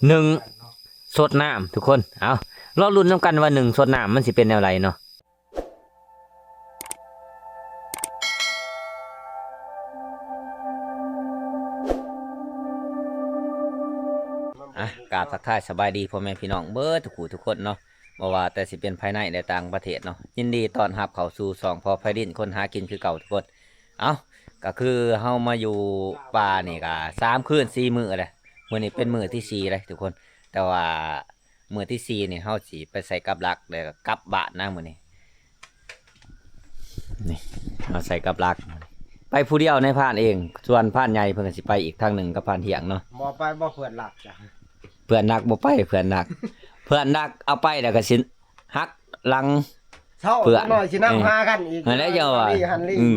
ໜຶ່ງ ສົດນ້ຳ ທຸກຄົນ. ເອົາ ລໍລຸ້ນນຳກັນວ່າ ໜຶ່ງ ສົດນ້ຳ ມັນຊິເປັນແນວໃດເນາະ. ອ່ະ ກາບທັກທາຍສະບາຍດີພໍ່ແມ່ພີ່ນ້ອງເບິດທຸກຜູ້ທຸກຄົນເນາະ, ບໍ່ວ່າແຕ່ຊິເປັນພາຍໃນ ແລະ ຕ່າງປະເທດເນາະ. ຍິນດີຕ້ອນຮັບເຂົ້າສູ່ຊ່ອງພໍ່ໄພລິນຄົນຫາກິນຄືເກົ່າທຸກຄົນ. ເອົ້າ ກໍຄືເຮົາມາຢູ່ປ່ານີ້ກໍສາມຄືນສີ່ມື້ແລ້ວ, ມື້ນີ້ເປັນມື້ທີສີ່ແລ້ວທຸກຄົນ. ແຕ່ວ່າມື້ທີສີ່ນີ້ເຮົາຊິໄປໃສ່ກັບຫຼັກ ແລ້ວກໍກັບບ້ານນະມື້ນີ້. ນີ້ ເຮົາໃສ່ກັບຫຼັກ ໄປຜູ້ດຽວ ນາຍພານເອງ, ສ່ວນພານໃຫຍ່ເພິ່ນກໍຊິໄປອີກທາງໜຶ່ງກັບພານທ່ຽງເນາະ. ບໍ່ໄປບໍ່ ເພື່ອນລັກຈ້ະ. ເພື່ອນລັກບໍ່ໄປ ເພື່ອນລັກ ເພື່ອນລັກເອົາໄປແລ້ວກໍຊິຫັກຫຼັງ ເຊົາ ເພື່ອນ ຈັກໜ້ອຍຊິນຳ ເອີ ຫາກັນອີກ. ຫັ້ນແຫຼະເຈົ້າວ່າ ຫັ້ນນີ້ ອືມ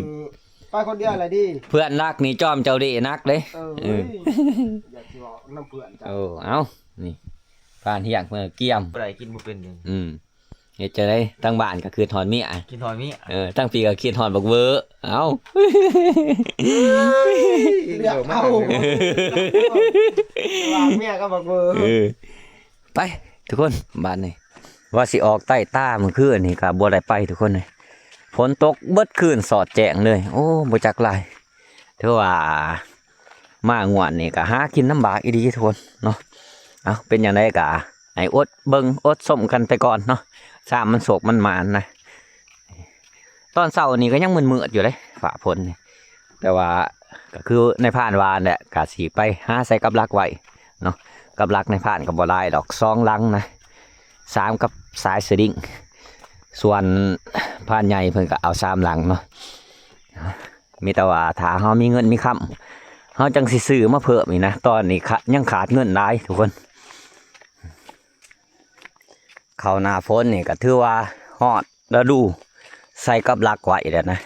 ໄປຄົນດຽວລະດີ. ເພື່ອນລັກນີ້ຈອມເຈົ້າເດ້ໜັກເດ້. ເອີ ເອີ ຢ່າຊິເວົ້ານຳເພື່ອນຈ້ະ. ໂອ້ ເອົ້າ ນີ້ ພານທ່ຽງເພິ່ນກຽມ ບໍ່ໄດ້ ກິນບໍ່ເປັນເດ້. ອືມ ເຮັດຈັ່ງໃດ? ທາງບ້ານກໍຄິດຮອດເມຍ ຄິດຮອດເມຍ. ເອີ ທາງພີ່ກໍຄິດຮອດບັກເວີ. ເອົ້າ ເລືອກເອົາ ວ່າເມຍກັບບັກເວີ. ເອີ ໄປທຸກຄົນ ບາດນີ້ ວ່າຊິອອກໄຕ່ຕາມື້ຄືນນີ້ກໍບໍ່ໄດ້ໄປທຸກຄົນເອີຍ. ຝົນຕົກເບິດຄືນສອດແຈ້ງເລີຍ. ໂອ້ ບໍ່ຈັກຫຼາຍ. ຖືວ່າມາງວດນີ້ກໍຫາກິນລຳບາກອີ່ຫຼີທຸກຄົນເນາະ. ເອົ້າ ເປັນຈັ່ງໃດກໍໃຫ້ອົດເບິ່ງອົດຊົມກັນໄປກ່ອນເນາະ. ຊ້ຳມັນໂຊກມັນໝານນະ. ຕອນເຊົ້ານີ້ກໍຍັງມືດໆຢູ່ເດ້ ຟ້າຝົນນີ້. ແຕ່ວ່າກໍຄືນາຍພານວ່າແຫຼະ ກໍຊິໄປຫາໃສ່ກັບຫຼັກໄວ້ເນາະ. ກັບຫຼັກນາຍພານກໍບໍ່ຫຼາຍດອກ ສອງຫຼັງນະ ສາມກັບສາຍສະດິງ. ສ່ວນພານໃຫຍ່ເພິ່ນກໍເອົາສາມຫຼັງເນາະ. ມີແຕ່ວ່າຖ້າເຮົາມີເງິນມີຄຳ ເຮົາຈັ່ງຊິຊື້ມາເພີ່ມອີກນະ. ຕອນນີ້ຂະ ຍັງຂາດເງິນຫຼາຍທຸກຄົນ. ເຂົ້າໜ້າຝົນນີ້ກໍຖືວ່າຮອດລະດູໃສ່ກັບຫຼັກໄວ້ແລ້ວນະ.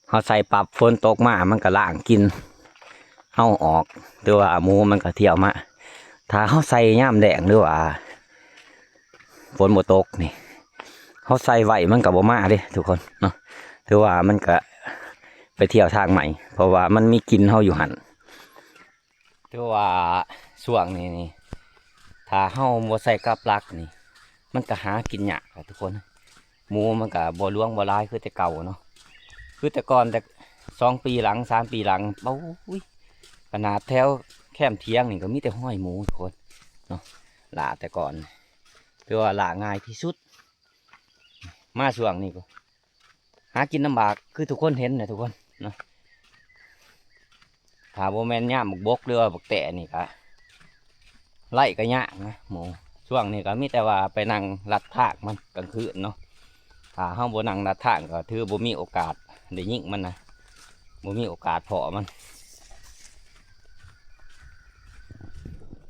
ເຮົາໃສ່ປັບ ຝົນຕົກມາມັນກໍລ້າງກິ່ນເຮົາອອກ ຫຼືວ່າໝູມັນກໍທ່ຽວມາ. ຖ້າເຮົາໃສ່ຍາມແລ້ງ ຫຼືວ່າຝົນບໍ່ຕົກນີ້ ເຮົາໃສ່ໄວ້ມັນກໍບໍ່ມາເດ້ທຸກຄົນເນາະ. ຖືວ່າມັນກໍໄປທ່ຽວທາງໃໝ່ ເພາະວ່າມັນມີກິ່ນເຮົາຢູ່ຫັ້ນ. ຖືວ່າຊ່ວງນີ້ນີ້ ຖ້າເຮົາບໍ່ໃສ່ກັບຫຼັກນີ້ ມັນກໍຫາກິນຍາກແຫຼະທຸກຄົນ. ໝູມັນກໍບໍ່ຫຼວງບໍ່ຫຼາຍຄືແຕ່ເກົ່າເນາະ. ຄືແຕ່ກ່ອນ ແຕ່ສອງປີຫຼັງ ສາມປີຫຼັງ ໂອ້ຍ ຂະໜາດແຖວແຄມຖຽງນີ້ກໍມີແຕ່ຮອຍໝູທຸກຄົນເນາະ. ລ່າແຕ່ກ່ອນ ຖືວ່າລ່າງ່າຍທີ່ສຸດ. ມາຊ່ວງນີ້ກໍຫາກິນລຳບາກຄືທຸກຄົນເຫັນນະທຸກຄົນເນາະ. ຖ້າບໍ່ແມ່ນຍາມບັກບົກ ຫຼືວ່າບັກແຕະນີ້ກະໄລ່ກະຍາກນະໝູ. ຊ່ວງນີ້ກະມີແຕ່ວ່າໄປນັ່ງລັດທາງມັນກາງຄືນເນາະ. ຖ້າເຮົາບໍ່ນັ່ງລັດທາງກໍຖືບໍ່ມີໂອກາດໄດ້ຍິງມັນນະ ບໍ່ມີໂອກາດພໍ້ມັນ.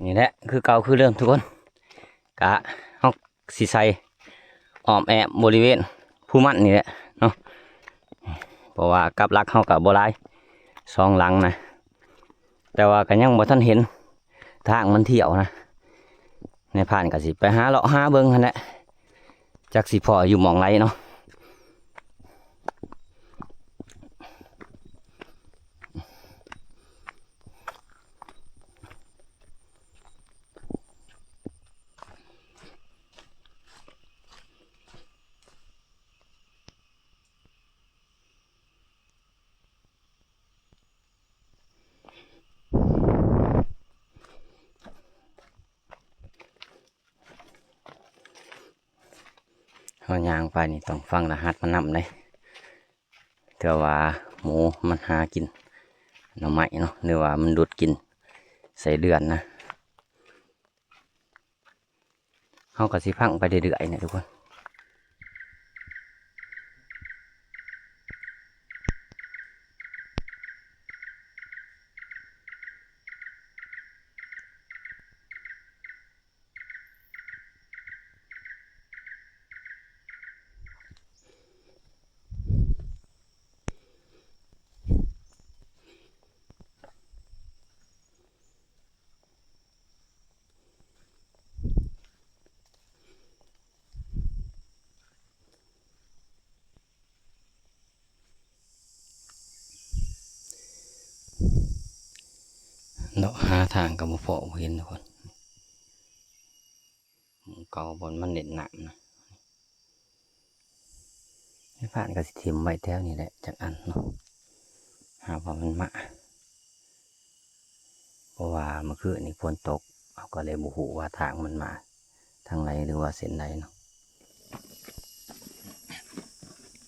ນີ້ແຫຼະ ຄືເກົ່າຄືເດີມທຸກຄົນ ກະເຮົາ ຊິໃສ່ອ້ອມແອ້ມບໍລິເວນພູມັນນີ້ແຫຼະເນາະ. ເພາະວ່າກັບຫຼັກເຮົາກໍບໍ່ຫຼາຍ ສອງຫຼັງນະ ແຕ່ວ່າກໍຍັງບໍ່ທັນເຫັນທາງມັນທ່ຽວນະ. ນາຍພານກໍຊິໄປຫາເລາະຫາເບິ່ງຫັ້ນແຫຼະ ຈັກຊິພໍ້ຢູ່ໝ່ອງໃດເນາະ. ເຮົາຍ່າງໄປນີ້ຕ້ອງຟັງລະຫັດມັນນຳເດ້. ເທື່ອວ່າໝູມັນຫາກິນໜໍ່ໄມ້ເນາະ ຫຼືວ່າມັນດຸດກິນໄສ້ເດືອນນະ ເຮົາກໍຊິຟັງໄປເລື້ອຍໆນີ້ທຸກຄົນ. ເ ເນາະ ຫາທາງກໍບໍ່ພໍ້ ບໍ່ເຫັນທຸກຄົນ. ໝ່ອງເກົ່າບ່ອນມັນເຫຼັ້ນນ້ຳນະ. ແມ່ພານກໍຊິຖິ້ມໄວ້ແຖວນີ້ແຫຼະຈັກອັນເນາະ ຫາວ່າມັນມາ. ເພາະວ່າເມື່ອຄືນນີ້ຝົນຕົກ ເຮົາກໍເລີຍບໍ່ຮູ້ວ່າທາງມັນມາທາງໃດ ຫຼືວ່າເສັ້ນໃດເນາະ.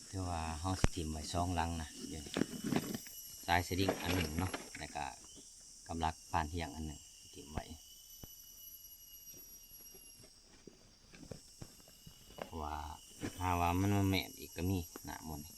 ຄືວ່າເຮົາຊິຖິ້ມໄວ້ສອງຫຼັງນະ ຢູ່ນີ້ ສາຍສະລິງອັນໜຶ່ງເນາະ ແລ້ວກະກຳລັກພານທຽງອັນໜຶ່ງ ຖິ້ມໄວ້. ເພາະວ່າຫາວ່າມັນມາແມນອີກກໍມີ ນ້ຳໝົດນີ້.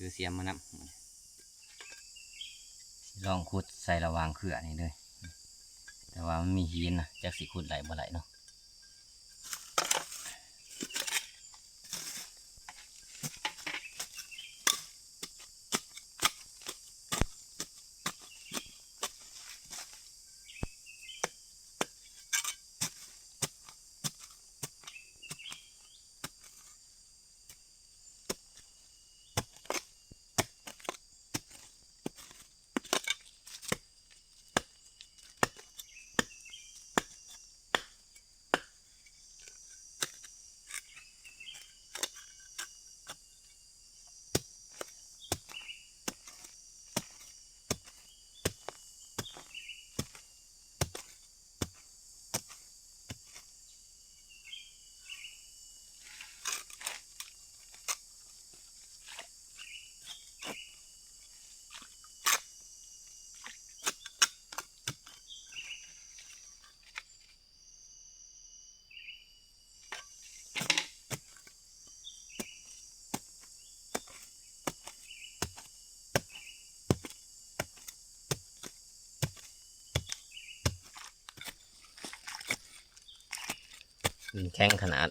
ຖືສຽມມານຳ ລອງຂຸດໃສ່ລະຫວ່າງເຄືອນີ້ເລີຍ ແຕ່ວ່າມັນມີຫີນນະ ຈັກຊິຂຸດໄດ້ບໍ່ໄດ້ເນາະ. ດິນແຂງຂະໜາດ.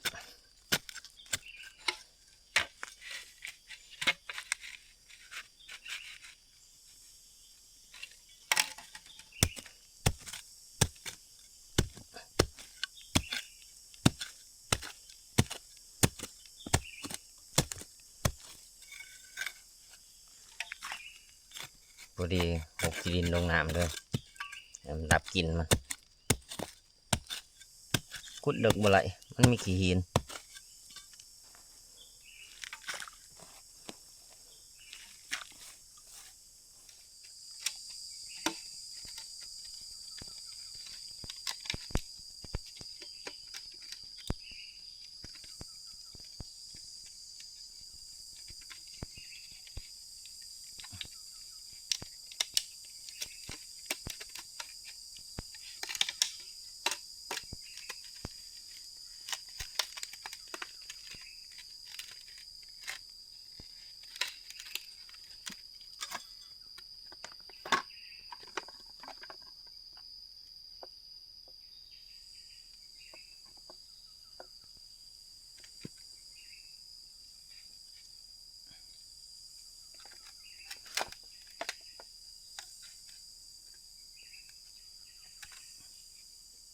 ພໍດີຫົກຂີ້ດິນລົງນ້ຳເດີ ໃຫ້ມັນດັບກິ່ນມັນ. ຂຸດເລິກບໍ່ໄດ້ ມັນມີຂີ້ຫີນ.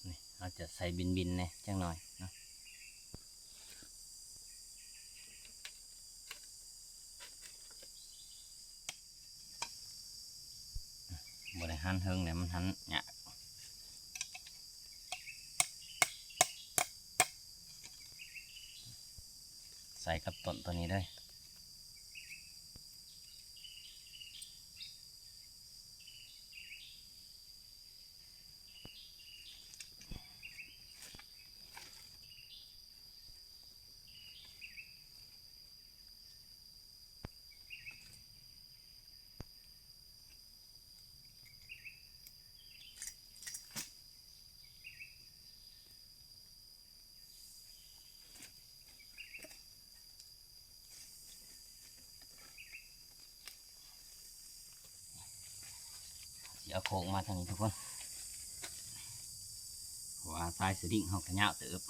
ນີ້ ເຮົາຈະໃສ່ບິນໆແດ່ຈັກໜ່ອຍເນາະ. ບໍ່ໄດ້ຫັນເທິງແຫຼະ ມັນຫັນຍາກ. ໃສ່ກັບຕົ້ນຕົວນີ້ເດີ. ຊິເອົາໂຄກມາທາງນີ້ທຸກຄົນ. ວ່າສາຍສະລິງເຮົາກໍຍາວເຕີບ.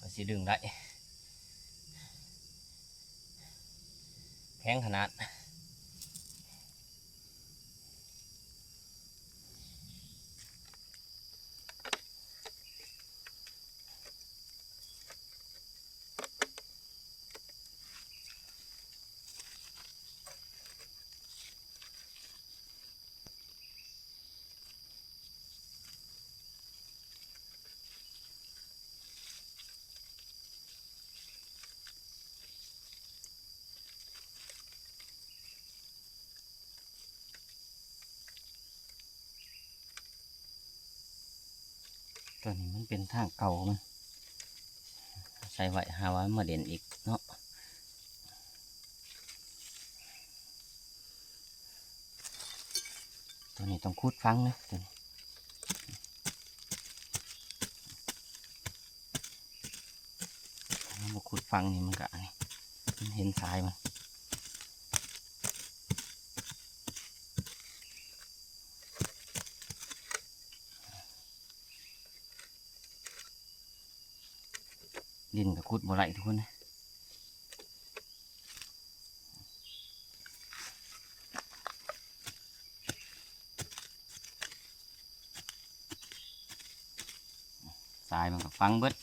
ก็สิดึงได้ แข็งขนาด ตัวนี้มันเป็นทางเก่ามัน ใส่ไว้ หาว่ามันมาเด่นอีกเนาะ ตัวนี้ต้องขุดฝังนะ ตัวนี้ ถ้าบ่ขุดฝังนี่มันก็อันนี้ มันเห็นสายมัน ดินก็ขุดบ่ได้ทุกคนนะ สายมันก็ฝังเบิด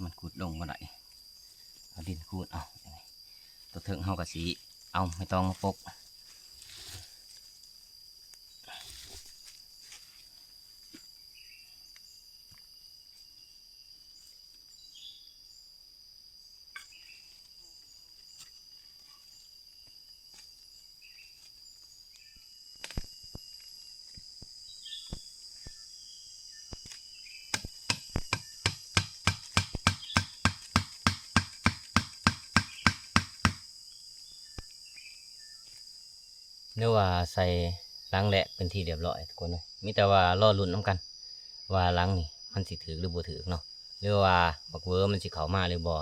มันขุดลงบ่ได้ เอาดินขูดเอา ตัวเทิงเฮาก็สิเอาไม้ตองมาปก หรือว่าใส่ ຫຼັງແລກເປັນທີ່ຮຽບຮ້ອຍທຸກຄົນເອີຍ. ມີແຕ່ວ່າລໍລຸ້ນນຳກັນວ່າຫຼັງນີ້ມັນຊິຖືກຫຼືບໍ່ຖືກເນາະ ຫຼືວ່າບັກເຫວີມັນຊິເຂົ້າມາຫຼືບໍ່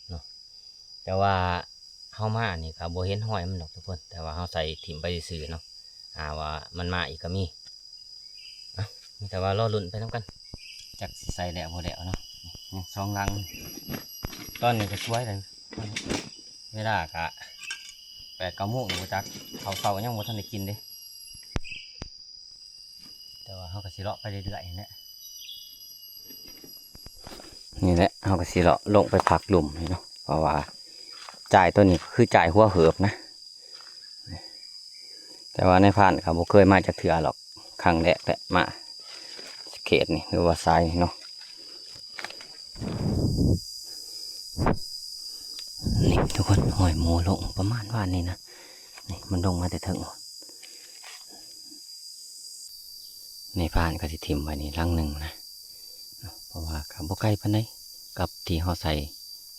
ເນາະ. ແຕ່ວ່າເຮົາມານີ້ກໍບໍ່ເຫັນຮອຍມັນດອກທຸກຄົນ ແຕ່ວ່າເຮົາໃສ່ຖິ້ມໄປຊື່ໆເນາະ ຫາວ່າມັນມາອີກກໍມີ. ເອົ້າ ມີແຕ່ວ່າລໍລຸ້ນໄປນຳກັນ ຈັກຊິໃສ່ແລ້ວບໍ່ແລ້ວເນາະ. ຍັງສອງຫຼັງ ຕອນນີ້ກໍສວຍແລ້ວ ເວລາກະແປດເກົ້າໂມງແລ້ວບໍ່ຈັກ ເຂົ້າເຊົ້າຍັງບໍ່ທັນໄດ້ກິນເດ້. ແຕ່ວ່າເຮົາກໍຊິເລາະໄປເລື້ອຍໆຫັ້ນແຫຼະ. ນີ້ແຫຼະ ເຮົາກໍຊິເລາະລົງໄປພັກລຸ່ມນີ້ເນາະ ເພາະວ່າຈ່າຍໂຕນີ້ຄືຈ່າຍຫົວເຫີບນະ. ແຕ່ວ່ານາຍພານກໍບໍ່ເຄີຍມາຈັກເທື່ອດອກ ຄັ້ງແລກແຫຼະມາເຂດນີ້ ຫຼືວ່າສາຍນີ້ເນາະ. ນີ້ທຸກຄົນ ຮອຍໝູລົງປະມານວານນີ້ນະ. ນີ້ມັນລົງມາແຕ່ເທິງພຸ້ນ. ນາຍພານກໍຊິຖິ້ມໄວ້ນີ້ຫຼັງໜຶ່ງນະ ເພາະວ່າກໍບໍ່ໄກປານໃດກັບທີ່ເຮົາໃສ່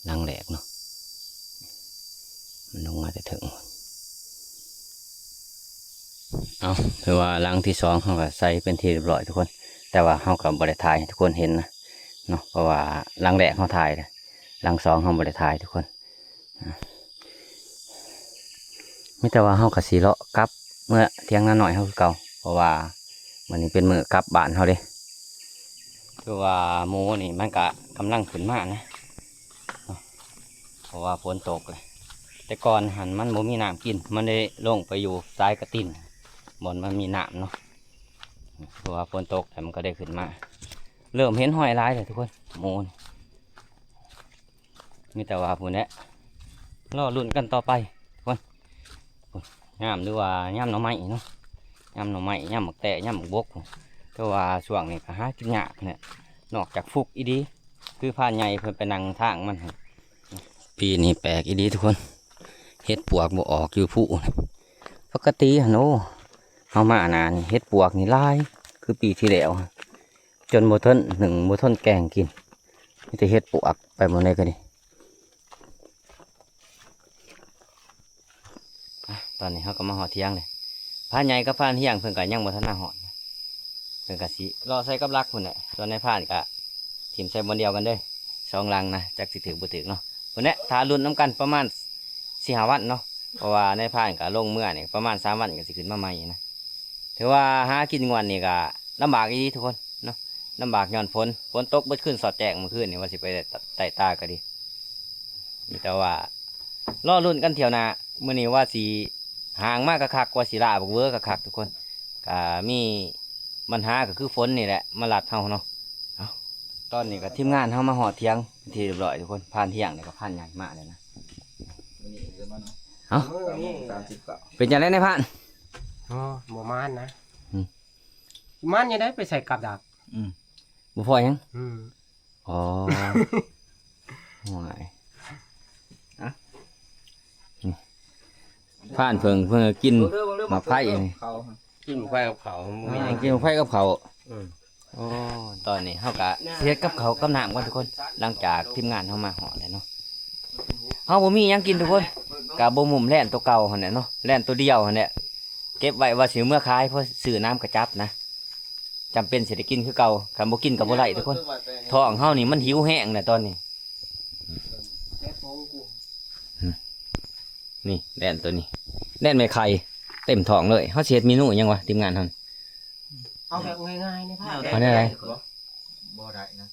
ຫຼັງແລກເນາະ. ມັນລົງມາແຕ່ເທິງ. ເອົາ ຖືວ່າຫຼັງທີສອງເຮົາກໍໃສ່ເປັນທີ່ຮຽບຮ້ອຍທຸກຄົນ ແຕ່ວ່າເຮົາກໍບໍ່ໄດ້ຖ່າຍໃຫ້ທຸກຄົນເຫັນນະເນາະ ເພາະວ່າຫຼັງແລກເຮົາຖ່າຍ ຫຼັງສອງເຮົາບໍ່ໄດ້ຖ່າຍທຸກຄົນ. ມີແຕ່ວ່າເຮົາກໍຊິເລາະກັບເມືອຖຽງນານ້ອຍເຮົາຄືເກົ່າ ເພາະວ່າມື້ນີ້ເປັນມື້ກັບບ້ານເຮົາເດ້. ຄືວ່າໝູນີ້ມັນກະກຳລັງຂຶ້ນມານະ ເພາະວ່າຝົນຕົກແຫຼະ. ແຕ່ກ່ອນຫັ້ນມັນບໍ່ມີນ້ຳກິນ ມັນໄດ້ລົງໄປຢູ່ສາຍກະຕິນ ບ່ອນມັນມີນ້ຳເນາະ. ເພາະວ່າຝົນຕົກແລ້ວມັນກໍໄດ້ຂຶ້ນມາ ເລີ່ມເຫັນຮອຍຫຼາຍແລ້ວທຸກຄົນ ໝູນີ້. ມີແຕ່ວ່າພຸ້ນແຫຼະ ລໍລຸ້ນກັນຕໍ່ໄປພຸ້ນ ຍາມ ຫຼືວ່າຍາມໜໍ່ໄມ້ເນາະ ຍາມໜໍ່ໄມ້ ຍາມໝາກແຕ ຍາມໝາກບົກ. ແຕ່ວ່າຊ່ວງນີ້ກໍຫາກິນຍາກແຫຼະ ນອກຈາກຟຸກອີ່ດີ ຄືພານໃຫຍ່ເພິ່ນໄປນັ່ງທາງມັນຫັ້ນ. ປີນີ້ແປກອີ່ຫຼີທຸກຄົນ ເຫັດປວກບໍ່ອອກຢູ່ພູ. ປົກກະຕິຫັ້ນ ໂອ້ ເຮົາມາໜ້ານີ້ເຫັດປວກນີ້ຫຼາຍ ຄືປີທີ່ແລ້ວ ຈົນບໍ່ທົນໜຶ້ງ ບໍ່ທົນແກງກິນ ມີແຕ່ເຫັດປວກໄປໝົດເລີຍກະນີ້. ອ່ະ ຕອນນີ້ເຮົາກໍມາຮອດຖຽງເລີຍ ພານໃຫຍ່ກັບພານຮຽງເພິ່ນກໍຍັງບໍ່ທັນມາຮອດ ເພິ່ນກໍຊິເລາະໃສ່ກັບຫຼັກພຸ້ນແຫຼະ ສ່ວນນາຍພານກໍຖິ້ມໃສ່ບ່ອນດຽວກັນເດີ ສອງຫຼັງນະ ຈັກຊິຖືກບໍ່ຖືກເນາະ. ພຸ້ນແຫຼະ ຖ້າລຸ້ນນຳກັນປະມານສີ່ຫ້າວັນເນາະ ເພາະວ່ານາຍພານກໍລົງເມືອນີ້ປະມານສາມວັນກໍຊິຂຶ້ນມາໃໝ່ນະ. ຖືວ່າຫາກິນງວດນີ້ກໍລຳບາກອີ່ຫຼີທຸກຄົນເນາະ ລຳບາກຍ້ອນຝົນ ຝົນຕົກເບິດຄືນສອດແຈ້ງມື້ຄືນນີ້ ວ່າຊິໄປໄຕ່ຕາກໍດີ. ມີແຕ່ວ່າລໍລຸ້ນກັນຖ້ຽວໜ້າ ມື້ນີ້ວ່າຊິຫາງມາຄັກໆ ວ່າຊິລ່າບັກເຫວີຄັກໆ ທຸກຄົນ ກໍມີບັນຫາກໍຄືຝົນນີ້ແຫຼະມາລັດເຮົາເນາະ. ເອົ້າ ຕອນນີ້ກໍທີມງານເຮົາມາຮອດຖຽງເປັນທີ່ຮຽບຮ້ອຍທຸກຄົນ ພານຮຽງນີ້ກໍພານໃຫຍ່ມາແລ້ວນະ. ເອົ້າ ເປັນຈັ່ງໃດນາຍພານ? ອໍ ບໍ່ມານນະ ອືມ ມັນຍັງໄດ້ໄປໃສ່ກັບດັກ ອືມ ບໍ່ພໍຫຍັງ ອືມ ອໍ ໂອ້ຍ ອະ ນີ້ ພານເພິ່ງ ເພິ່ງກິນ ເບິ່ງເດີ ເບິ່ງເດີ ໝາກໄຜ່ນີ້ ກິນໝາກໄຜ່ກັບເຂົ້າ ບໍ່ມີຫຍັງ ກິນໝາກໄຜ່ກັບເຂົ້າ ອືມ ໂອ້ ຕອນນີ້ເຮົາກະຊິເຮັດກັບເຂົ້າກັບນ້ຳກ່ອນທຸກຄົນ ຫຼັງຈາກທີມງານເຮົາມາຮອດແລ້ວເນາະ. ເຮົາບໍ່ມີຫຍັງກິນທຸກຄົນ ກະບໍ່ໝຸ້ມແລ່ນໂຕເກົ່າຫັ້ນແຫຼະເນາະ ແລ່ນໂຕດຽວຫັ້ນແຫຼະ ເກັບໄວ້ວ່າຊິເອົາເມືອຂາຍ ພໍຊື້ນ້ຳກະຈັບນະ ຈຳເປັນຊິໄດ້ກິນຄືເກົ່າ ຄັນບໍ່ກິນກໍບໍ່ໄດ້ທຸກຄົນ ທ້ອງເຮົານີ້ມັນຫິວແຮງແຫຼະຕອນນີ້. ນີ້ແດນໂຕນີ້ ແດນແມ່ໄຂ່ເຕັມທ້ອງເລີຍ. ເຮົາຊິເຮັດເມນູຫຍັງວະ ທີມງານເຮົາ? ເອົາແບບງ່າຍໆ ນີ້ພາ ເອົາແນວໃດ? ບໍ່ ບໍ່ໄດ້ນະ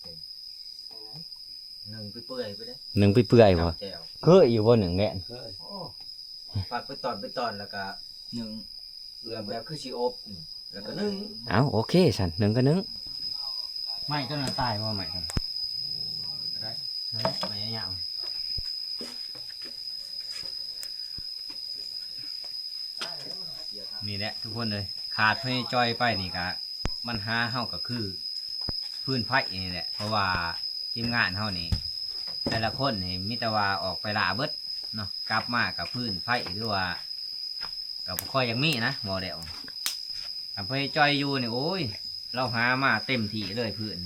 ໜຶ້ງເປື່ອຍໆ ໄປເດ້ ໜຶ້ງເປື່ອຍໆ ບໍ່? ເຄີຍຢູ່ບໍ່ໜຶ້ງແດນ? ເຄີຍ ໂອ້ ປັດເປັນຕອນເປັນຕອນ ແລ້ວກະໜຶ້ງ ແບບຄືຊິອົບ ແລ້ວກະໜຶ້ງ. ເອົ້າ ໂອເຄຊັ້ນ ໜຶ້ງກະໜຶ້ງ. ໄມ້ຕົວນັ້ນຕາຍບໍ່? ໄມ້ຕົວນັ້ນ ໄມ້ຍາວໆ ນີ້ແຫຼະທຸກຄົນເອີຍ ຂາດພໍ່ໃຫຍ່ຈ່ອຍໄປນີ້ກະ ບັນຫາເຮົາກໍຄືຟືນໄຟນີ້ແຫຼະ ເພາະວ່າທີມງານເຮົານີ້ ແຕ່ລະຄົນນີ້ມີແຕ່ວ່າອອກໄປລ່າເບິດເນາະ ກັບມາກໍຟືນໄຟ ຫຼືວ່າກໍບໍ່ຄ່ອຍຢາກມີນະ ເວົ້າແລ້ວ. ຄັນພໍ່ໃຫຍ່ຈ່ອຍຢູ່ນີ້ ໂອ້ຍ ລາວຫາມາເຕັມທີ່ເລີຍຟືນ.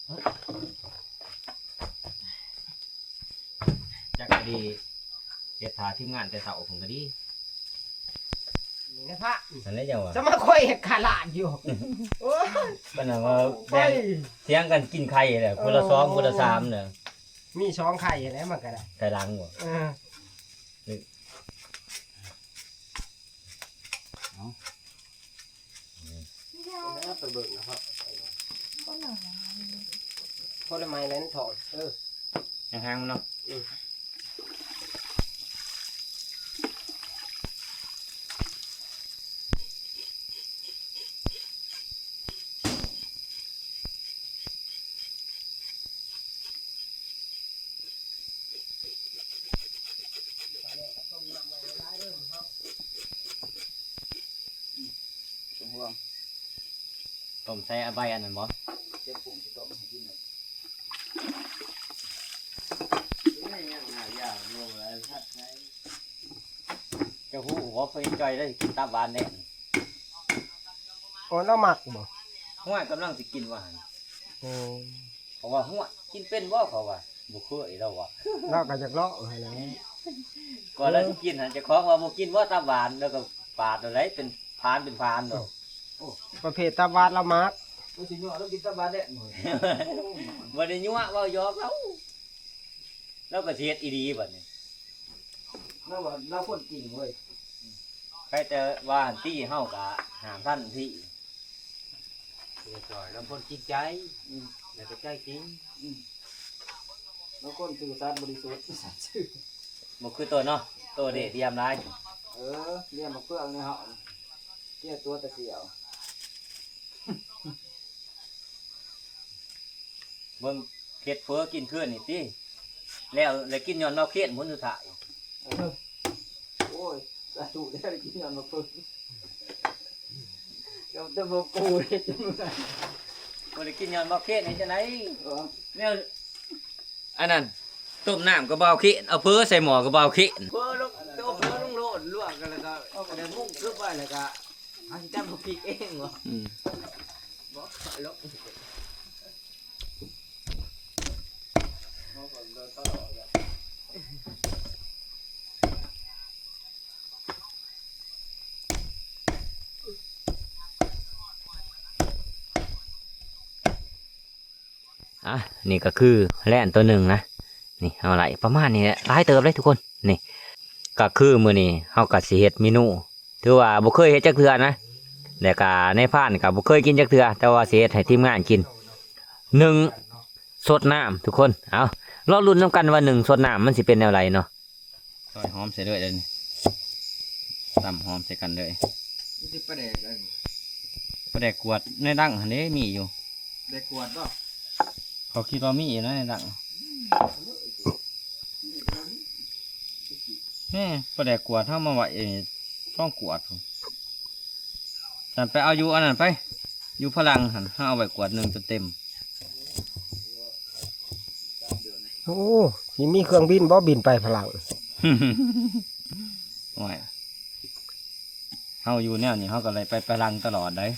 ເອີ ຈັກກະດີ ເຮັດຖ້າທີມງານແຕ່ເຊົ້າພຸ້ນກະດີ. ນີ້ນະພະ ນັ້ນແຫຼະຫຍັງວະ ສະມາຄ່ອຍເຮັດຂາດຫຼານຢູ່. ໂອ້ຍ ປານນັ້ນວ່າແບ່ງ ໄປ ຖຽງກັນກິນໄຂ່ແຫຼະ ຄົນລະສອງ ເອີ ຄົນລະສາມນະ. ມີສອງໄຂ່ແຫຼະ ມັນກະໄດ້ ໄຂ່ຫຼັງບໍ່? ເອີ ເອົາ ໄປເບິ່ງນະພະ ພໍໄດ້ໄໝແລ້ວ ມັນຖອນ ເອີ ຫາງໆມັນເນາະ. ອືມ ບໍ່ເປັນຫຍັງ ຕົ້ມໃສ່ໃບອັນນັ້ນບໍ່? ເຈັບປຸ້ງຊິຕົ້ມໃຫ້ກິນເລີຍ. ເຈົ້າຮູ້ບໍ່ ພໍ່ຈ່ອຍລາວຊິກິນຕັບຫວານແດ່? ໂອ້ ລາວມັກບໍ່? ຫ້ວຍ ກຳລັງຊິກິນວ່າຫັ້ນ. ໂອ້ ເພາະວ່າ ຫ້ວຍ ກິນເປັນບໍ່? ເຂົາວ່າ ບໍ່ເຄີຍ ລາວວ່າ ລາວກໍຢາກລອງຫັ້ນແຫຼະ. ກ່ອນລາວຊິກິນຫັ້ນ ເຈົ້າຂອງວ່າບໍ່ກິນບໍ່ຕັບຫວານ ແລ້ວກໍປາດເອົາໄດ໋ ເປັນພານເປັນພານເນາະ. ປະເພດຕັບຫວານລາວມັກ ບໍ່ຊິຍົວລາວກິນຕັບຫວານແດ່. ບໍ່ໄດ້ຍົວ ເວົ້າຫຍອກລາວ ລາວກໍຊິເຮັດອີ່ຫຼີບັດນີ້. ລາວວ່າລາວຄົນຈິງເວີຍ ໃຜແຕ່ວ່າອັນຕີເຮົາກໍຫ້າມທັນທີ. ເຮັດຊ່ອຍ ລາວຄົນຈິງໃຈ ອືມ ແລ້ວກໍໃຈຈິງ ອືມ ລາວຄົນຊື່ສັດບໍລິສຸດ ສັດຊື່ ບໍ່ຄືໂຕເນາະ ໂຕເດດຽມຫຼາຍ. ເອີ ລຽມມາເຟືອງໃນເຮົາ ເກຍຕົວແຕ່ສຽວ. ເບິ່ງເຮັດເຝີກິນຄືນນີ້ຕິ ແລ້ວ ແລ້ວກິນຍ້ອນເມົາເຄນພຸ້ນສຸດທ້າຍ. ເອີ ໂອ້ຍ ສາທຸ ແລ້ວໄດ້ກິນຍ້ອນເຝີ ແຕ່ບໍ່ກູເຮັດຈັ່ງໃດ ບໍ່ໄດ້ກິນຍ້ອນເມົາເຄນເຮັດຈັ່ງໃດ? ເອີ ແນວ ອັນນັ້ນ ຕົ້ມນ້ຳກໍບໍ່ເອົາເຄນ ເອົາເຝີໃສ່ໝໍ້ກໍບໍ່ເອົາເຄນ. ເຝີລົງ ຕົ້ມເຝີລົງໂລດ ລວກກັນແລ້ວກໍ ເອົາໄດ້ມຸ້ງຄືໄປແລ້ວກໍ ເຮົາຊິຕຳບັກພິກເອງບໍ່? ອືມ ບໍ່ ລົງ ອ່ະ ນີ້ກໍຄືແລ່ນຕົວໜຶ່ງນະ ນີ້ເຮົາໄລ່ປະມານນີ້ແຫຼະ ຫຼາຍເຕີບເດ້ທຸກຄົນ. ນີ້ກໍຄືມື້ນີ້ເຮົາກໍຊິເຮັດເມນູ ຖືວ່າບໍ່ເຄີຍເຮັດຈັກເທື່ອນະ ແລ້ວກໍນາຍພານກໍບໍ່ເຄີຍກິນຈັກເທື່ອ ແຕ່ວ່າຊິເຮັດໃຫ້ທີມງານກິນ ໜຶ້ງສົດນ້ຳທຸກຄົນ. ເອົາ ລໍລຸ້ນນຳກັນວ່າໜຶ້ງສົດນ້ຳມັນຊິເປັນແນວໃດເນາະ. ຊອຍຫອມໃສ່ເລີຍເດນີ້ ຕຳຫອມໃສ່ກັນເລີຍ. ມີແຕ່ປາແດກອັນ ປາແດກກວດໃນດັງຫັ້ນເດ້ ມີຢູ່. ແດກກວດບໍ່? ເຂົາຄິດວ່າມີຢູ່ໃນດັງ. ແມ່ ປາແດກກວດເຮົາມາໄວ້ ຊອງກວດພຸ້ນ. ຊັ້ນໄປເອົາຢູ່ອັນນັ້ນໄປ ຢູ່ພະລັງຫັ້ນ ເຮົາເອົາໄວ້ກວດໜຶ່ງຈົນເຕັມ. ໂອ້ ຊິມີເຄື່ອງບິນບໍ່ ບິນໄປພະລັງ? ໂອ້ຍ ເຮົາຢູ່ແນວນີ້ ເຮົາກໍໄດ້ໄປພະລັງຕະຫຼອດໄດ໋.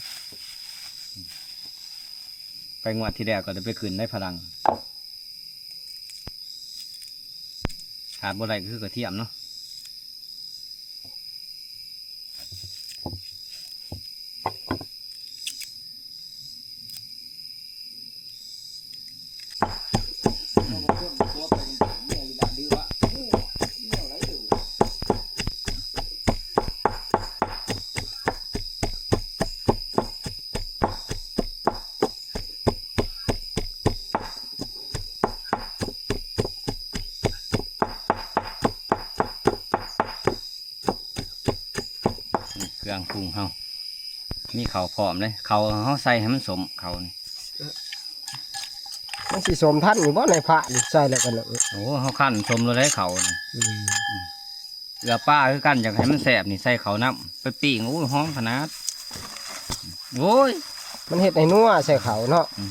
ໄປງວດທີ່ແລ້ວກໍໄດ້ໄປຂຶ້ນໃນພະລັງ. ຂາດບໍ່ໄດ້ກໍຄືກະທຽມເນາະ. ນີ້ເຄື່ອງປຸງເຮົາ ມີເຂົ້າພ້ອມເດ້ ເຂົ້າເຮົາໃສ່ໃຫ້ມັນສົ້ມ ເຂົ້ານີ້. ມັນຊິສົ້ມທັນຢູ່ບໍ່ ໃນພະນີ້ໃສ່ແລ້ວກໍເລີະ? ໂອ້ ເຮົາຄັ້ນສົ້ມແລ້ວເດ້ເຂົ້ານີ້. ອືມ ເກືອປາຄືກັນ ຢາກໃຫ້ມັນແຊບນີ້ໃສ່ເຂົ້ານຳ ໄປປີ້ງ ໂອ້ຍ ຫອມຂະໜາດ. ໂອ້ຍ ມັນເຮັດໃຫ້ນົວໃສ່ເຂົ້າເນາະ. ອື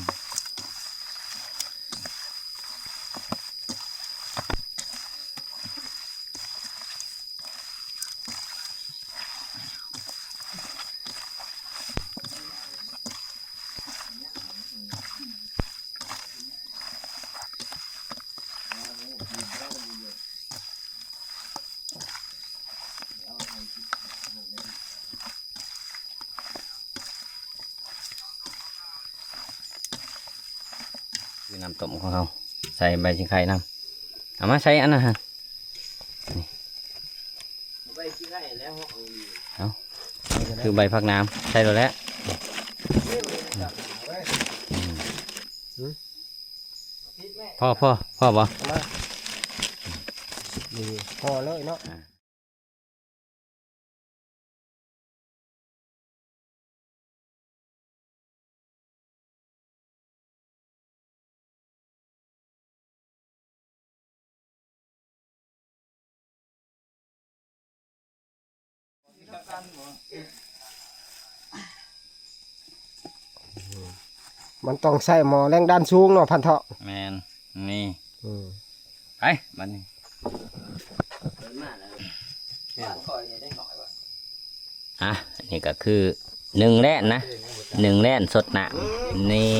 ມ. ອືມ. ນ້ຳຕົ້ມຂອງເຮົາ ໃສ່ໃບຊິງໄຄນຳ. ເອົາມາໃສ່ອັນນັ້ນຫັ້ນ ນີ້ ໃບຊິງໄຄແລ້ວເຮົາເອົາ ເອົາ ຄືໃບຜັກໜາມ ໃສ່ໂລດແຫຼະ. ອືມ ພໍ ພໍ ພໍບໍ່? ເອົາມາ ນີ້ ພໍເລີຍເນາະ. ອ່າ ມັນຕ້ອງໃຊ້ໝໍ້ແຮງດັນສູງເນາະ ພັນເທາະ. ແມ່ນ ນີ້ ອືມ ໄປ ບັດນີ້ ອ່ະ ອັນນີ້ກໍຄືໜຶ່ງແລ່ນນະ ໜຶ່ງແລ່ນສົດນ້ຳ. ນີ້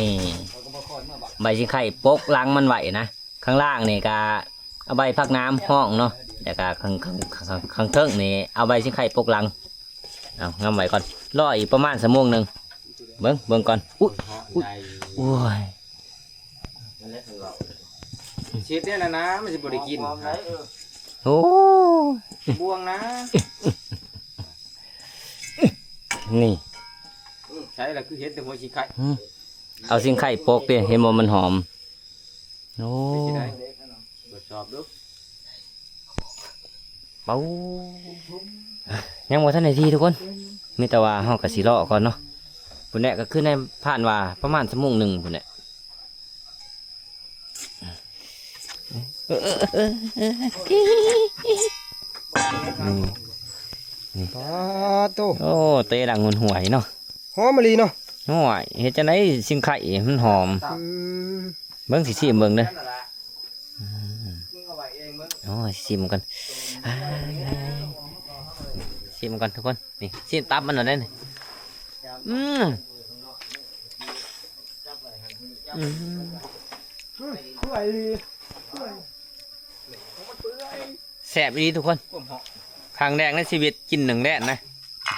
ໃບຊິງໄຄປົກຫຼັງມັນໄວ້ນະ. ຂ້າງລ່າງນີ້ກໍເອົາໃບຜັກໜາມຮອງເນາະ ແລ້ວກໍຂ້າງ ຂ້າງ ຂ້າງ ຂ້າງເທິງນີ້ເອົາໃບຊິງໄຄປົກຫຼັງ. ເອົາງຳໄວ້ກ່ອນ ລໍອີກປະມານຊົ່ວໂມງໜຶ່ງ. ເບິ່ງ ເບິ່ງກ່ອນ. ອຸ້ຍ ອຸ້ຍ ໂອ້ຍ ຊິເຮັດແນວນັ້ນນະ ມັນຊິບໍ່ໄດ້ກິນ. ໂອ້ ບ່ວງນະ ນີ້ ອືມ ໃສ່ລະຄືເຫັນແຕ່ຫົວຊິງໄຄ. ອືມ ເອົາຊິງໄຄປົກເດ້ ເຫັນບໍ່ ມັນຫອມ. ໂອ້ ເປັນຈັ່ງໃດ? ກວດສອບດູ. ເອົ້າ ຍັງບໍ່ທັນໄດ້ດີທຸກຄົນ ມີແຕ່ວ່າເຮົາກໍຊິລໍກ່ອນເນາະ. ພຸ້ນແຫຼະ ກໍຄືນາຍພານວ່າປະມານຊົ່ວໂມງໜຶ່ງພຸ້ນແຫຼະ. ນີ້ ນີ້ ປາໂຕ ໂອ້ ເຕະດັງຫວຍໆເນາະ. ຫອມອີ່ຫຼີເນາະ. ໂອ້ຍ ເຮັດຈັ່ງໃດຊິງໄຄມັນຫອມ? ອືມ ເບິ່ງ ຊິຊີມເບິ່ງເດີ. ອືມ ໂອ້ຍ ຊິມກ່ອນ ອ້າຍ ຊິມກ່ອນທຸກຄົນ. ນີ້ ຊິມຕັບມັນໜ່ອຍເດ້. ອືມ ອືມ ແຊບອີ່ຫຼີທຸກຄົນ. ຄັ້ງແລກໃນຊີວິດກິນໜຶ່ງແລ່ນນະ.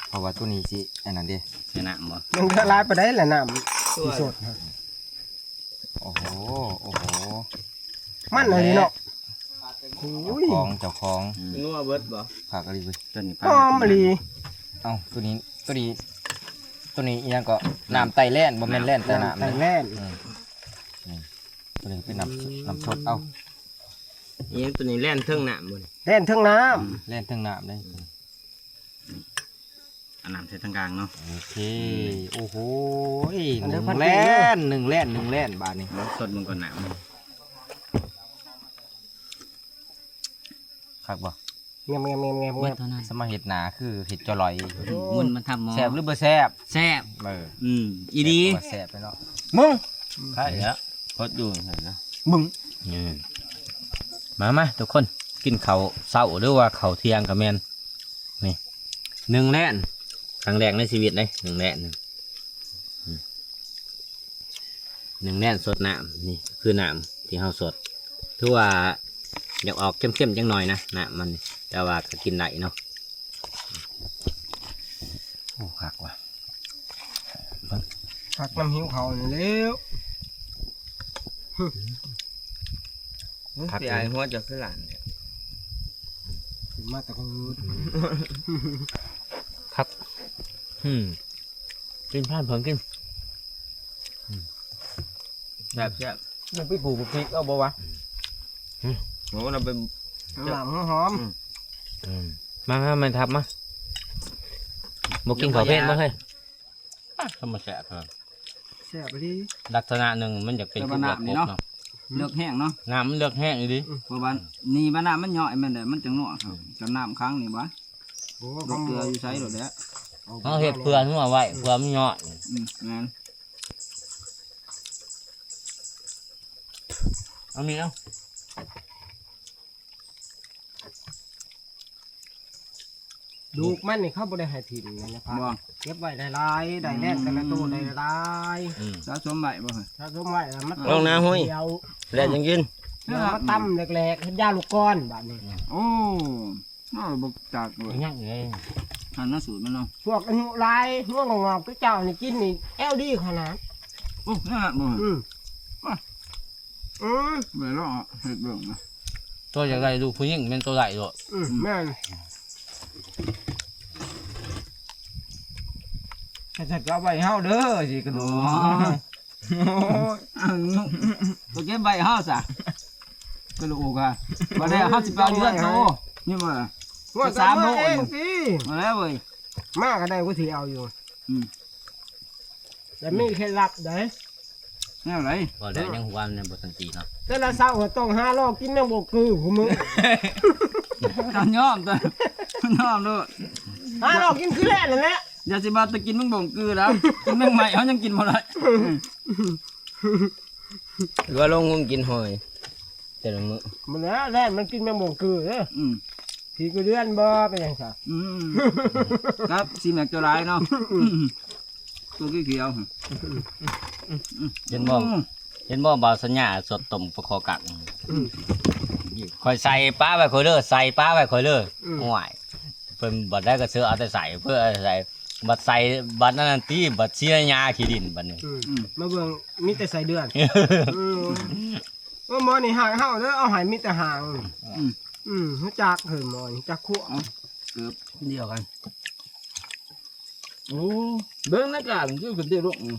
ເພາະວ່າໂຕນີ້ຊິອັນນັ້ນເດ້ ໃສ່ນ້ຳບໍ່? ມັນກໍຫຼາຍປານໃດລະນ້ຳຊິສົດ. ໂອ້ໂຫ ໂອ້ໂຫ ມັນອີ່ຫຼີເນາະ. ໂອ້ຍ ເຈົ້າຂອງ ເຈົ້າຂອງ ອືມ ນົວເບິດບໍ່? ຄັກອີ່ຫຼີເວີຍ ໂຕນີ້ ຫອມອີ່ຫຼີ. ເອົ້າ ໂຕນີ້ ໂຕນີ້ ໂຕນີ້ອີ່ຫຍັງເກາະ? ນ້ຳໄຕ້ແລ່ນ ບໍ່ແມ່ນແລ່ນໄຕ້ນ້ຳ ນ້ຳໄຕ້ແລ່ນ. ອືມ ນີ້ ໂຕນີ້ເປັນນ້ຳ ອືມ ນ້ຳສົດ. ເອົ້າ ອີ່ຫຍັງໂຕນີ້ ແລ່ນເທິງນ້ຳບໍ່ນີ້? ແລ່ນເທິງນ້ຳ ອືມ ແລ່ນເທິງນ້ຳເດ້. ອືມ ເອົານ້ຳໃສ່ທາງກາງເນາະ. ໂອເຄ ໂອ້ໂຫ ໜຶ່ງແລ່ນ ໜຶ່ງແລ່ນ ໜຶ່ງແລ່ນ ບາດນີ້ ເບິ່ງ ສົດເບິ່ງກ່ອນນ້ຳ. ຄັກບໍ່? ແງມໆໆໆ ເບິດເທົ່ານັ້ນ. ສະມາເຮັດໜ້າຄືເຮັດຈ່ອຍ. ໂອ້ ມັນ ມັນທຳໝໍ້. ແຊບຫຼືບໍ່ແຊບ? ແຊບ. ເອີ ອືມ ອີ່ຫຼີ ແຊບເນາະ. ມຶງ ໃຊ່ແລ້ວ ເພິດຢູ່ຫັ້ນນະ ມຶງ. ນີ້ ມາ ມາ ທຸກຄົນ ກິນເຂົ້າເຊົ້າ ຫຼືວ່າເຂົ້າທ່ຽງກໍແມ່ນ. ນີ້ ໜຶ່ງແລ່ນ ຄັ້ງແລກໃນຊີວິດເດ້ ໜຶ່ງແລ່ນ. ອືມ ໜຶ່ງແລ່ນສົດນ້ຳ. ນີ້ຄືນ້ຳທີ່ເຮົາສົດ ຖືວ່າຢາກອອກເຄັມໆຈັກໜ່ອຍນະ ນ້ຳມັນ ແຕ່ວ່າກໍກິນໄດ້ເນາະ. ໂອ້ ຄັກວ່ະ ເບິ່ງ ຄັກນຳຫິວເຂົ້ານີ້ແລ້ວ. ຄັກ ຊິອາຍຫົວເຈົ້າຄືຫຼານແທ້ ຂຶ້ນມາແຕ່ຄົນອື່ນ. ຄັກ ອືມ ກິນພານເພິ່ນກິນ. ອືມ ແຊບໆ. ມັນໄປປູກບັກພິກເອົາບໍ່ວະ? ອືມ ໂອ້ ນຳໄປ ນ້ຳຫອມ. ອືມ ອືມ ມາ ມາ ແມ່ນທັບມາ. ບໍ່ກິນເຂົ້າເພນບໍ່ເຮີ້ຍ? ອ່ະ ທຳມະຊາດເນາະ ແຊບອີ່ຫຼີ. ລັກສະນະໜຶ່ງມັນຢາກເປັນ ແຕ່ວ່ານ້ຳນີ້ເນາະ ເນາະ ເລິກແຮງເນາະ ນ້ຳມັນເລິກແຮງອີ່ຫຼີ. ອືມ ເພາະວ່ານີ້ວ່ານ້ຳມັນຍ້ອຍແມ່ນແຫຼະ ມັນຈັ່ງນົວ. ອືມ ຈະນ້ຳຂັງນີ້ຫວາ? ໂອ້ ເກືອຢູ່ໃສໂລດແຫຼະ ເຮົາເຮັດເພື່ອນົວໄວ້ ອືມ ເພື່ອມັນຍ້ອຍ. ອືມ ແມ່ນ ເອົາມີເອົາ. ລູກມັນນີ້ເຂົາບໍ່ໄດ້ໃຫ້ຖິ້ມນະ ບໍ່ ເກັບໄວ້ຫຼາຍໆ ໄດ້ແລ່ນແຕ່ລະໂຕໄດ້ຫຼາຍ. ອືມ ສະສົມໄວ້ບໍ່? ສະສົມໄວ້ລະມາ ລອງນາຫ້ອຍ ດຽວ ແລ່ນຈັ່ງກິນ ດຽວມາຕຳແຫຼກໆ ເຮັດຢາລູກກອນບາດນີ້. ໂອ້ ເອົາບໍ່ຈັກເວີຍ ຍັງເລີຍ ຫັ້ນນະສູດມັນເນາະ. ພວກອາຍຸຫຼາຍ ຫົວງອກໆຄືເຈົ້ານີ້ກິນນີ້ແອວດີຂະໜາດ. ໂອ້ ນັ້ນລະບໍ່? ອືມ ມາ ອືມ ບໍ່ໄດ້ລອງເຮັດເບິ່ງນະ. ຕົວຢາກໄດ້ລູກຜູ້ຍິງແມ່ນຕົວໄດ້ໂລດ. ອືມ ແມ່ນ. ເຮັດໃຫ້ເອົາໄວ້ເຮົາເດີ ຊິກະດູກ. ໂອ້ຍ ເອົາ ຕົວເກັບໄວ້ເຮົາຊະ ກະດູກອະ. ບໍ່ໄດ້ ເຮົາຊິໄປເຮືອນໂຕ ນີ້ບໍ່ລະ? ວ່າສາມໂລ ເອງຕິ ມາແລ້ວເວີຍ. ມາກໍໄດ້ ກູຊິເອົາຢູ່. ອືມ ແຕ່ມີເຄັດລັບໃດ. ແນວໃດ? ບໍ່ໄດ້ ຍັງຫົວມັນຍັງບໍ່ທັນຕີເນາະ. ແຕ່ລະເຊົ້າກໍຕ້ອງຫາລໍກິນແມງບົງກືຜູ້ມື້. ຕ້ອງຍອມ ຕ້ອງຍອມໂລດ. ຫາລໍກິນຄືແລ່ນນັ້ນແຫຼະ. ຢ່າຊິວ່າແຕ່ກິນແມງບົງກືແລ້ວ ກິນແມງໄມ້ເຮົາຍັງກິນບໍ່ໄດ້. ຫຼືວ່າລົງງມກິນຫອຍແຕ່ລະມື້. ມັນແຫຼະ ແລ່ນມັນກິນແມງບົງກືເດີ. ອືມ ຂີ້ກະເດືອນບໍ່ ເປັນຫຍັງຊະ? ອືມ ຄັບ ຊີແມັກຕົວຫຼາຍເນາະ. ອືມ ຕົວຂຽວໆ. ເຫັນບໍ່ ອືມ ເຫັນບໍ່ ບ່າວສັນຍາ ສົດຕົ້ມປາຄໍກັງ. ອືມ ຂ້ອຍໃສ່ປາໄວ້ຂ້ອຍເດີ ໃສ່ປາໄວ້ຂ້ອຍເດີ. ອືມ ໂອ້ຍ ເພິ່ນບັດໃດກໍເຊີເອົາແຕ່ໃສ່ ເພິ່ນເອົາແຕ່ໃສ່ ບັດໃສ່ ບັດນັ້ນຕິ ບັດເຊຍຫຍ້າຂີ້ດິນບັດນີ້. ອືມ ອືມ ມາເບິ່ງ ມີແຕ່ໄສ້ເດືອນ. ອືມ ເອີ ໝໍນີ້ຫາກເຮົາເດີ ເອົາໃຫ້ມີແຕ່ຫາງ. ອືມ ອືມ ຮູ້ຈັກເຮີ້ຍ ໝໍນີ້ຈັກຂົວ. ເອົາ ເກືອບດຽວກັນ. ໂອ້ ເບິ່ງໃນການຄືເປັນເດ້ລູກ. ອືມ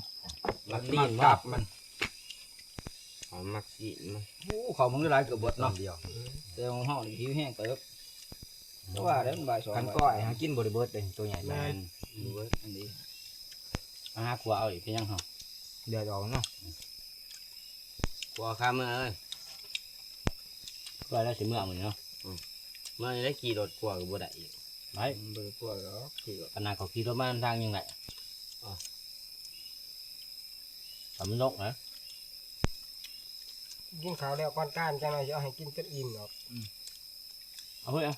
ມັກຕີນມັກຕັບມັນ ເຮົາມັກຕີນມັນ. ໂອ້ ເຂົ້າມັນຫຼາຍເກືອບເບິດເນາະ ດຽວ ແຕ່ຂອງເຮົານີ້ຫິວແຮງເຕີບ. ແຕ່ວ່າເດ້ ມັນບ່າຍສອງ ຄັນກ້ອຍຫາກິນບໍ່ໄດ້ເບິດເດ້ ຕົວໃຫຍ່. ແມ່ນ ບໍ່ເບິດ ອັນນີ້ ມາຫາຂົ້ວເອົາອີກ ເປັນຫຍັງເຮົາ ເດືອດອອກເນາະ. ອືມ ຂົ້ວຄາເມືອເອີຍ ວ່າແລ້ວຊິເມືອມື້ນີ້ເນາະ. ອືມ ເມືອນີ້ໄດ້ຂີ່ລົດຂົ້ວກໍບໍ່ໄດ້ອີກ. ໄດ້ ບໍ່ໄດ້ຂົ້ວດອກ ຂີ່ລົດ. ຂະໜາດເຂົາຂີ່ລົດມານຳທາງຍັງໄດ້. ອໍ ຖ້າມັນລົກນະ. ກິນເຂົ້າແລ້ວກ່ອນການ ຈັກໜ່ອຍຊິເອົາໃຫ້ກິນຈົນອີ່ມດອກ. ອືມ ເອົາເຮີ້ຍ ເອົາ.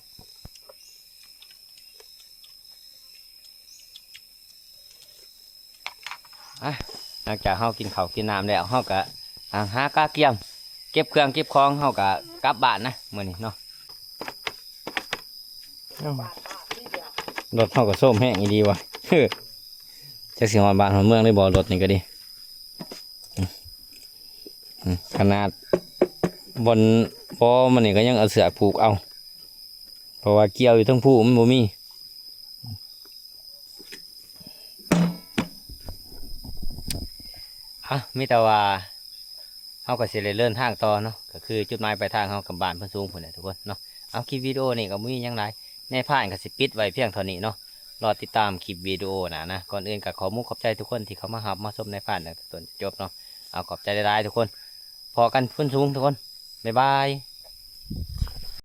ອ່ະ ຫຼັງຈາກເຮົາກິນເຂົ້າກິນນ້ຳແລ້ວ ເຮົາກະ ອ່າ ຫາກະກຽມ ເກັບເຄື່ອງເກັບຂອງ ເຮົາກະກັບບ້ານນະມື້ນີ້ເນາະ. ລົດເຮົາກະໂຊມແຮງອີ່ຫຼີວ່າ ຈັກຊິຮອດບ້ານຮອດເມືອງໄດ້ບໍ່ ລົດນີ້ກະດີ. ອືມ ຂະໜາດບ່ອນປໍມັນນີ້ກະຍັງເອົາເຊືອກຜູກເອົາ ເພາະວ່າກ່ຽວຢູ່ເທິງພູມັນບໍ່ມີ. ອ່ະ ມີແຕ່ວ່າເຮົາກໍຊິໄດ້ເດີນທາງຕໍ່ເນາະ ກໍຄືຈຸດໝາຍປາຍທາງເຮົາກັບບ້ານໂພນສູງພຸ້ນແຫຼະທຸກຄົນເນາະ. ເອົາ ຄລິບວິດີໂອນີ້ກໍບໍ່ມີຫຍັງຫຼາຍ ນາຍພານກໍຊິປິດໄວ້ພຽງເທົ່ານີ້ເນາະ. ລໍຕິດຕາມຄລິບວິດີໂອໜ້ານະ. ກ່ອນອື່ນກໍຂໍມຸກຂອບໃຈທຸກຄົນທີ່ເຂົ້າມາຮັບມາຊົມນາຍພານຕັ້ງແຕ່ຕົ້ນຈົນຈົບເນາະ. ເອົາ ຂອບໃຈຫຼາຍໆທຸກຄົນ. ພໍ້ກັນໂພນສູງທຸກຄົນ. ບາຍບາຍ.